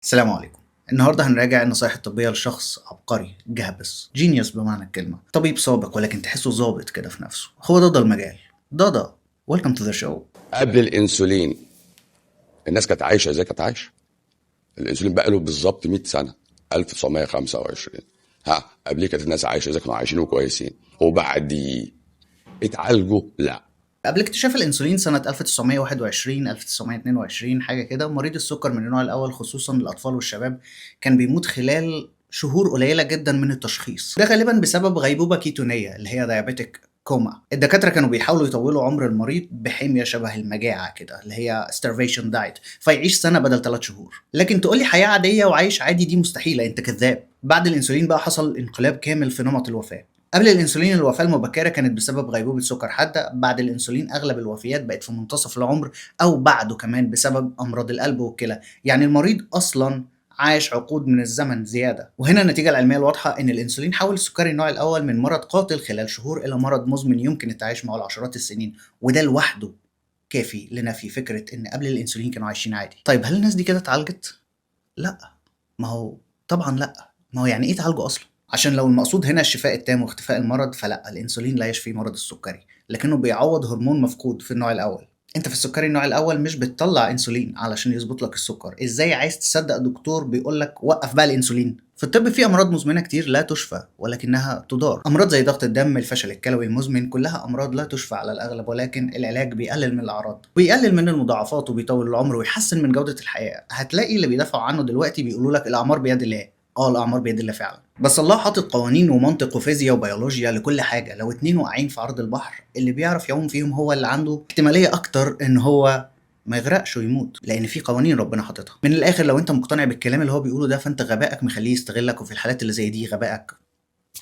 السلام عليكم. النهارده هنراجع النصائح الطبية لشخص عبقري جهبذ، genius بمعنى الكلمة، طبيب سابق ولكن تحسه ظابط كده في نفسه. هو ضد المجال. ضاضا، welcome to the show. قبل الانسولين الناس كانت عايشه زي كانت عايشه. الانسولين بقى له بالظبط 100 سنة، 1925. ها، قبليه كانت الناس عايشه زي كانوا عايشين وكويسين، وبعديه اتعالجوا؟ لا. قبل اكتشاف الانسولين سنة 1921 1922 حاجة كده، مريض السكر من النوع الأول خصوصا الأطفال والشباب كان بيموت خلال شهور قليلة جدا من التشخيص. ده غالبا بسبب غيبوبة كيتونية اللي هي diabetic coma. الدكاترة كانوا بيحاولوا يطولوا عمر المريض بحمية شبه المجاعة كده اللي هي starvation diet، فيعيش سنة بدل 3 شهور. لكن تقولي حياة عادية وعايش عادي، دي مستحيلة، انت كذاب. بعد الانسولين بقى حصل انقلاب كامل في نمط الوفاة. قبل الانسولين الوفاة المبكرة كانت بسبب غيبوبة سكر حادة. بعد الانسولين اغلب الوفيات بقت في منتصف العمر او بعده كمان بسبب امراض القلب والكلى. يعني المريض اصلا عاش عقود من الزمن زيادة. وهنا النتيجة العلمية الواضحة ان الانسولين حول السكري النوع الاول من مرض قاتل خلال شهور الى مرض مزمن يمكن التعايش معه لعشرات السنين، وده لوحده كافي لنفي فكرة ان قبل الانسولين كانوا عايشين عادي. طيب، هل الناس دي كده اتعالجت؟ لا، ما هو طبعا لا. ما هو يعني ايه تعالجوا اصلا؟ عشان لو المقصود هنا الشفاء التام واختفاء المرض، فلا، الانسولين لا يشفي مرض السكري، لكنه بيعوض هرمون مفقود في النوع الاول. انت في السكري النوع الاول مش بتطلع انسولين علشان يظبط لك السكر. ازاي عايز تصدق دكتور بيقول لك وقف بقى الانسولين؟ في الطب في امراض مزمنة كتير لا تشفى ولكنها تدار. امراض زي ضغط الدم، الفشل الكلوي المزمن، كلها امراض لا تشفى على الاغلب، ولكن العلاج بيقلل من الاعراض، بيقلل من المضاعفات، وبيطول العمر ويحسن من جوده الحياة. هتلاقي اللي بيدافعوا عنه دلوقتي بيقولوا لك الاعمار بيد الله. اه، الاعمار بيد الله فعلا، بس الله حاطط قوانين ومنطق وفيزياء وبيولوجيا لكل حاجه. لو اتنين واقعين في عرض البحر، اللي بيعرف يعوم فيهم هو اللي عنده احتمالية اكتر ان هو ما يغرقش ويموت، لان في قوانين ربنا حاططها. من الاخر، لو انت مقتنع بالكلام اللي هو بيقوله ده فانت غبائك مخليه يستغلك، وفي الحالات اللي زي دي غبائك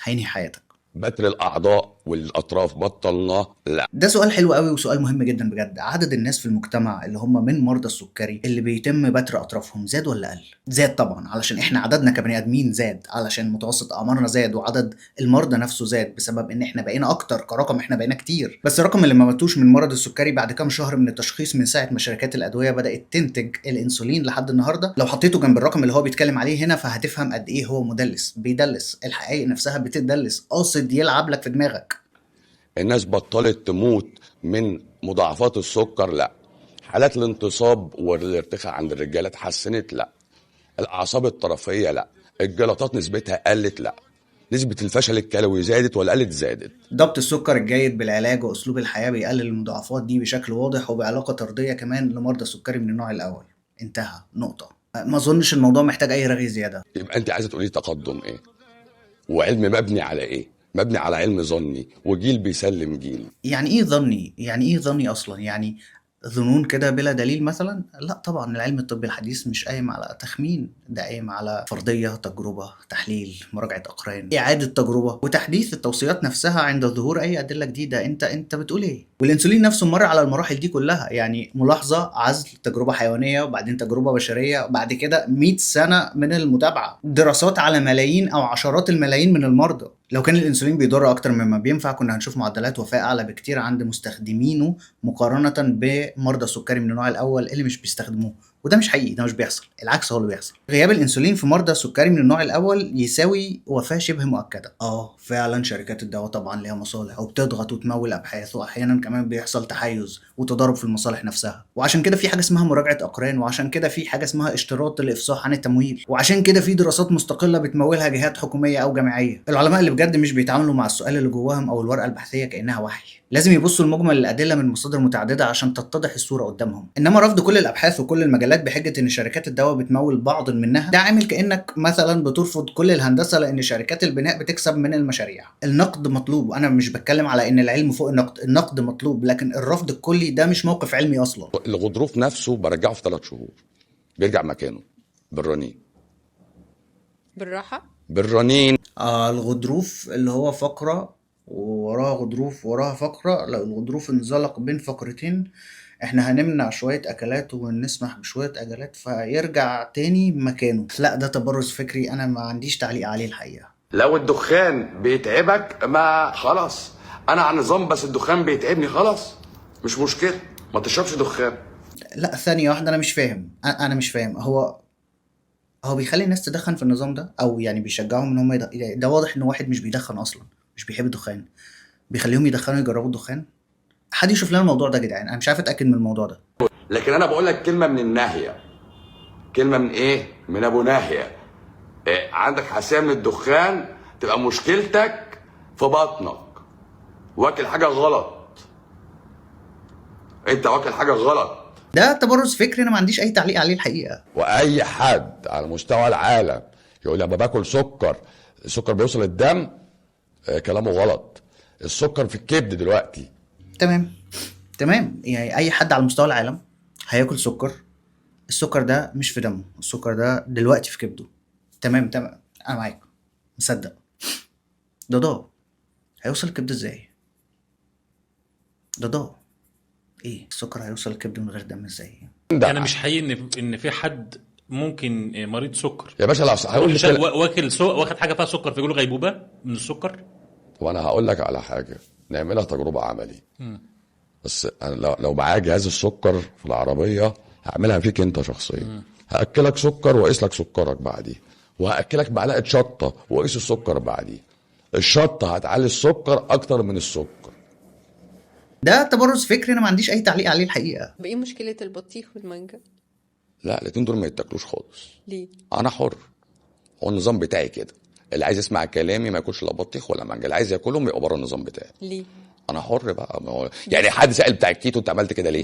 هينهي حياتك. بتر الاعضاء والاطراف بطلناه؟ لا. ده سؤال حلو قوي وسؤال مهم جدا بجد. عدد الناس في المجتمع اللي هم من مرضى السكري اللي بيتم بتر اطرافهم زاد ولا قل؟ زاد طبعا، علشان احنا عددنا كبني ادمين زاد، علشان متوسط اعمارنا زاد، وعدد المرضى نفسه زاد بسبب ان احنا بقينا اكتر كرقم، احنا بقينا كتير. بس الرقم اللي ما ماتوش من مرض السكري بعد كام شهر من التشخيص من ساعة ما شركات الادوية بدات تنتج الانسولين لحد النهارده، لو حطيته جنب الرقم اللي هو بيتكلم عليه هنا فهتفهم قد ايه هو مدلس، بيدلس، الحقائق نفسها بتدلس، قاصد يلعب لك في دماغك. الناس بطلت تموت من مضاعفات السكر؟ لا. حالات الانتصاب والارتخاء عند الرجالة اتحسنت؟ لا. الاعصاب الطرفيه؟ لا. الجلطات نسبتها قلت؟ لا. نسبة الفشل الكلوي زادت ولا قلت؟ زادت. ضبط السكر الجيد بالعلاج واسلوب الحياة بيقلل المضاعفات دي بشكل واضح وبعلاقه طرديه كمان لمرضى السكري من النوع الاول. انتهى، نقطه. ما اظنش الموضوع محتاج اي رغي زياده. يبقى انت عايزه تقولي تقدم ايه؟ وعلم مبني على ايه؟ مبني على علم ظني وجيل بيسلم جيل. يعني ايه ظني؟ يعني ايه ظني اصلا؟ يعني ظنون كده بلا دليل مثلا؟ لا طبعا، العلم الطبي الحديث مش قايم على تخمين، ده قايم على فرضية، تجربة، تحليل، مراجعة أقران، إعادة تجربة، وتحديث التوصيات نفسها عند ظهور أي أدلة جديدة. أنت بتقول إيه؟ والأنسولين نفسه مر على المراحل دي كلها، يعني ملاحظة، عزل، تجربة حيوانية، وبعدين تجربة بشرية، وبعد كده 100 سنة من المتابعة، دراسات على ملايين أو عشرات الملايين من المرضى. لو كان الانسولين بيضر اكتر مما بينفع كنا هنشوف معدلات وفاة اعلى بكتير عند مستخدمينه مقارنة بمرضى السكري من النوع الاول اللي مش بيستخدموه، وده مش حقيقي، ده مش بيحصل، العكس هو اللي بيحصل. غياب الانسولين في مرضى السكري من النوع الاول يساوي وفاة شبه مؤكدة. فعلا شركات الدواء طبعا ليها مصالح وبتضغط وتمول ابحاث، واحيانا كمان بيحصل تحيز وتضارب في المصالح نفسها، وعشان كده في حاجة اسمها مراجعة اقران، وعشان كده في حاجة اسمها اشتراط الافصاح عن التمويل، وعشان كده في دراسات مستقلة بتمولها جهات حكومية او جامعية. العلماء اللي بجد مش بيتعاملوا مع السؤال اللي جواهم او الورقة البحثية كأنها وحي، لازم يبصوا لمجمل الادلة من مصادر متعددة عشان تتضح الصورة قدامهم. انما رفض كل الابحاث وكل المجلات بحجة ان شركات الدواء بتمول بعض منها، ده عامل كانك مثلا بترفض كل الهندسة لان شركات البناء بتكسب من المشاريع. النقد مطلوب، انا مش بتكلم على ان العلم فوق النقد، النقد مطلوب، لكن الرفض الكلي ده مش موقف علمي اصلا. الغضروف نفسه برجعه في 3 شهور بيرجع مكانه بالرنين. بالراحة. بالرنين. الغضروف اللي هو فقرة ووراها غضروف وراها فقرة، لو الغضروف انزلق بين فقرتين احنا هنمنع شوية اكلات ونسمح بشوية اكلات فيرجع تاني مكانه. لا، ده تبرز فكري انا ما عنديش تعليق عليه الحقيقة. لو الدخان بيتعبك ما خلاص، انا على نظام بس الدخان بيتعبني، خلاص مش مشكلة، ما تشربش دخان. لا، ثانية واحدة، انا مش فاهم، انا مش فاهم. هو هو بيخلي الناس تدخن في النظام ده، او يعني بيشجعهم ان هم ده واضح ان واحد مش بيدخن اصلا، مش بيحب الدخان، بيخليهم يدخنوا يجربوا الدخان. حد يشوف لنا الموضوع ده يا جدعان، انا مش عارف اتاكد من الموضوع ده. لكن انا بقول لك كلمة من الناهية، كلمة من ايه؟ من ابو ناهيه. إيه؟ عندك حساسية من الدخان، تبقى مشكلتك في بطنك، واكل حاجة غلط، انت واكل حاجة غلط. ده تبرز فكري انا ما عنديش اي تعليق عليه الحقيقة. واي حد على مستوى العالم يقول لما باكل سكر السكر بيوصل الدم، كلامه غلط. السكر في الكبد دلوقتي. تمام، يعني اي حد على مستوى العالم هياكل سكر، السكر ده مش في دمه، السكر ده دلوقتي في كبده. تمام، انا معاك، مصدق. ده هيوصل الكبد ازاي؟ ده ايه؟ السكر هيوصل الكبد من غير دم ازاي؟ انا مش حقيقي ان في حد ممكن مريض سكر يا باشا لو هقول لك واكل واخد حاجة فيها سكر فيقول له غيبوبة من السكر. طب انا هقول لك على حاجة نعملها تجربه عملي، بس انا لو معايا جهاز السكر في العربية هعملها فيك انت شخصيا. هاكلك سكر واقيس لك سكرك بعديه، وهاكلك معلقه شطه واقيس السكر بعديه. الشطه هتعلي السكر اكتر من السكر. ده تبرز فكري انا ما عنديش اي تعليق عليه الحقيقة. طب ايه مشكلة البطيخ والمانجا؟ لا الاثنين دول ما يتاكلوش خالص. ليه؟ انا حر، هو النظام بتاعي كده. اللي عايز يسمع كلامي ما ياكلش لا بطيخ ولا مانجا، اللي عايز ياكلهم يبقى بره النظام بتاعي. ليه؟ انا حر بقى. ما هو يعني حد سأل بتاع الكيتو انت عملت كده ليه؟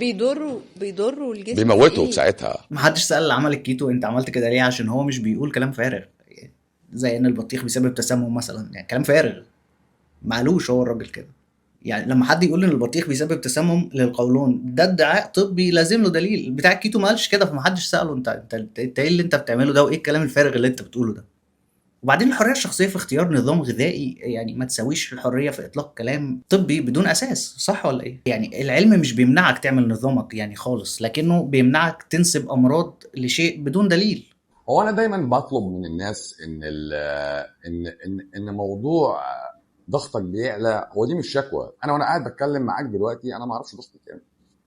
بيضروا الجسم، بيموتوا في ساعتها. ما حدش سأل اللي عمل الكيتو انت عملت كده ليه، عشان هو مش بيقول كلام فارغ زي ان البطيخ بيسبب تسمم مثلا، يعني كلام فارغ معلوش هو الراجل كده. يعني لما حد يقول ان البطيخ بيسبب تسمم للقولون ده ادعاء طبي لازم له دليل. بتاع الكيتو ما قالش كده، فمحدش سأله انت انت انت ايه اللي انت بتعمله ده وايه الكلام الفارغ اللي انت بتقوله ده. وبعدين الحرية الشخصية في اختيار نظام غذائي يعني ما تساويش الحرية في اطلاق كلام طبي بدون اساس، صح ولا ايه؟ يعني العلم مش بيمنعك تعمل نظامك يعني خالص، لكنه بيمنعك تنسب امراض لشيء بدون دليل. هو انا دايما بطلب من الناس ان ال ان ان ان موضوع ضغطك بيعلى هو دي مش شكوى. انا وانا قاعد بتكلم معاك دلوقتي انا ما اعرفش ضغطي كام،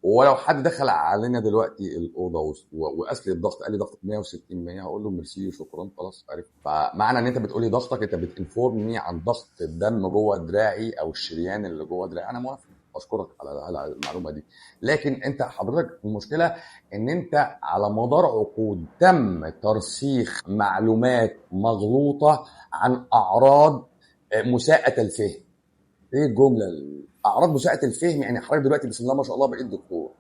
ولو حد دخل علينا دلوقتي الاوضة وقاس لي الضغط قال لي ضغطك 160 100 هقول له ميرسي شكرا خلاص عرفت. فمعنى ان انت بتقولي ضغطك انت بت inform ني عن ضغط الدم جوه دراعي او الشريان اللي جوه دراعي، انا موافق اشكرك على المعلومة دي. لكن انت حضرتك المشكلة ان انت على مدار عقود تم ترسيخ معلومات مغلوطة عن اعراض مساءه الفهم. ايه الجملة؟ اعراض مساءه الفهم يعني حضرتك دلوقتي بسم الله ما شاء الله بقيت دكتور.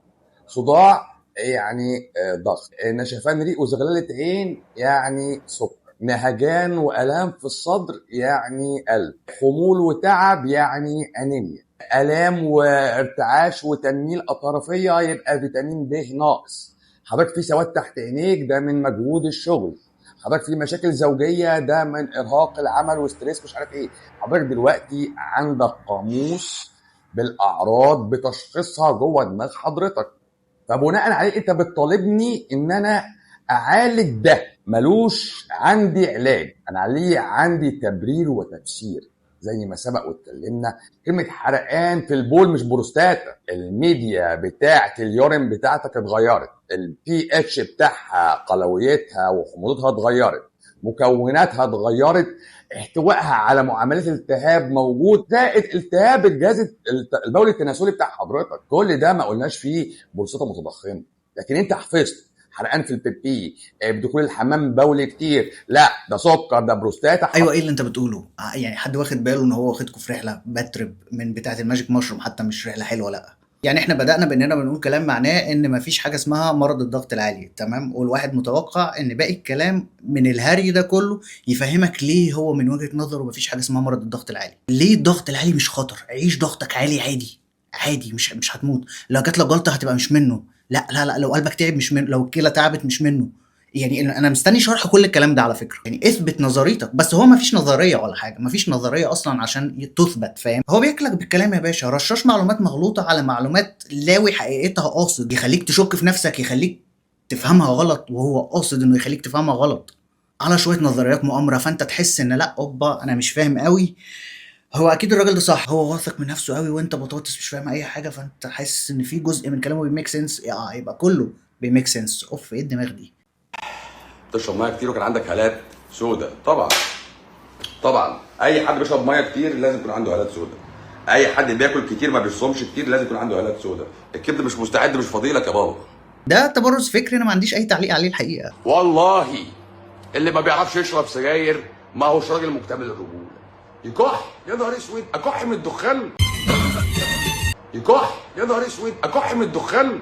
صداع يعني ضغط، نشفان ريق وزغلله عين يعني سكر، نهجان والام في الصدر يعني قلب، خمول وتعب يعني انيميا، الام وارتعاش وتنميل اطرافيه يبقى فيتامين ب ناقص، حضرتك في سواد تحت عينيك ده من مجهود الشغل، حضرتك في مشاكل زوجيه ده من ارهاق العمل و stress مش عارف ايه. حضرتك دلوقتي عندك قاموس بالاعراض بتشخيصها جوه دماغ حضرتك، فبناء عليه انت بتطالبني ان انا اعالج ده. ملوش عندي علاج، انا عليه عندي تبرير وتفسير. زي ما سبق واتكلمنا كلمة حرقان في البول مش بروستاتا، الميديا بتاعه ال urine بتاعتك اتغيرت، البي اتش بتاعها قلويتها وحموضتها اتغيرت، مكوناتها اتغيرت، احتوائها على معاملات التهاب موجود، زائد التهاب الجهاز البولي التناسلي بتاع حضرتك. كل ده ما قلناش فيه بروستاتا متضخمه، لكن انت حفظت حرقان في البيبي، بدخول الحمام بولي كتير، لا ده سكر ده بروستاتا. ايوه ايه اللي انت بتقوله؟ يعني حد واخد باله ان هو واخدكم في رحله bad trip من بتاعه ال magic mushroom، حتى مش رحله حلوة. لا يعني احنا بدأنا باننا بنقول كلام معناه ان مفيش حاجة اسمها مرض الضغط العالي، تمام؟ والواحد متوقع ان باقي الكلام من الهري ده كله يفهمك ليه هو من وجهه نظره مفيش حاجة اسمها مرض الضغط العالي، ليه الضغط العالي مش خطر، عيش ضغطك عالي عادي عادي، مش هتموت، لو جات لك جلطة هتبقى مش منه، لا لا لا، لو قلبك تعب مش منه، لو الكلى تعبت مش منه. يعني انا مستني شرح كل الكلام ده على فكرة، يعني اثبت نظريتك. بس هو مفيش نظرية ولا حاجة، مفيش نظرية اصلا عشان تثبت، فاهم؟ هو بياكلك بالكلام يا باشا، رشاش معلومات مغلوطة على معلومات لاوي حقيقتها، قاصد يخليك تشك في نفسك، يخليك تفهمها غلط، وهو قاصد انه يخليك تفهمها غلط على شوية نظريات مؤامرة، فانت تحس ان لا اوبا انا مش فاهم قوي، هو اكيد الراجل ده صح، هو واثق من نفسه قوي وانت بطاطس مش فاهم اي حاجة، فانت حاسس ان في جزء من كلامه بي make sense، يبقى كله بي make sense. اوف ايه الدماغ دي؟ تشرب مية كتير وكان عندك هالات سودة. طبعا طبعا اي حد بيشرب مية كتير لازم يكون عنده هالات سودة. اي حد بياكل كتير ما بيصومش كتير لازم يكون عنده هالات سودة. الكبد مش مستعد، مش فاضيلك يا بابا. ده تبرز فكري انا ما عنديش اي تعليق عليه الحقيقة. والله اللي ما بيعرفش يشرب سجاير ما هوش راجل مكتمل الرجولة. يكح يا نهار اسود، اكح من الدخان. يكح يا نهار اسود، اكح من الدخان.